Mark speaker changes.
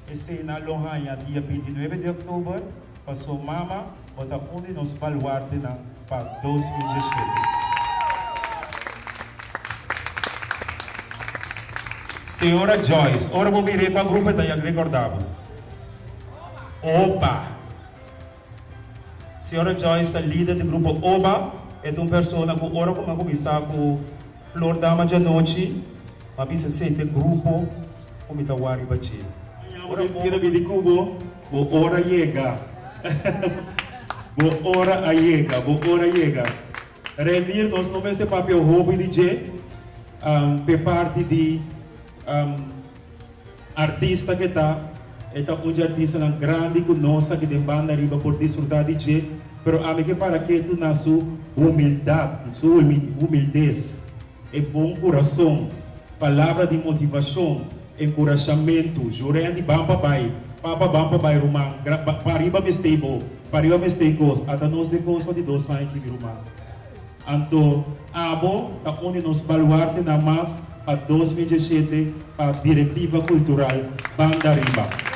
Speaker 1: Esei nan lo haña dia 29 di òktober, paso mama bo ta un di nos baluartenan pa 2017. Señora Joyce, ora bo mir'é kua grupo e ta ya rekordá bo? Oba! Señora Joyce ta lider di grupo Oba. E ta un persona ku ora ku mi a kuminsá ku Flor Dama djanochi, mi a bisa esei ta e grupo ku mi ta wak riba dje. Ora bo keda bini ku bo, bo ora yega. Bo ora a yega, bo ora yega. Renier nos no mester papia hopi di dje, p'e parti di Artista ke ta, e ta un dje artistanan grandi ku nos aki den banda riba por disfrutá di dje, pero ami ke para ketu na su humildat, su humildes, e bon kurason, palabra di motivashon, enkurashamentu, Jurendi ban pa bai, papa ban pa bai ruman, pa riba mester bo, pa riba mester kos, ata nos den kos pa di dos aña aki mi ruman. Anto abo ta un di nos baluartenan mas pa 2017 pa Direktiva Kultural Banda Riba.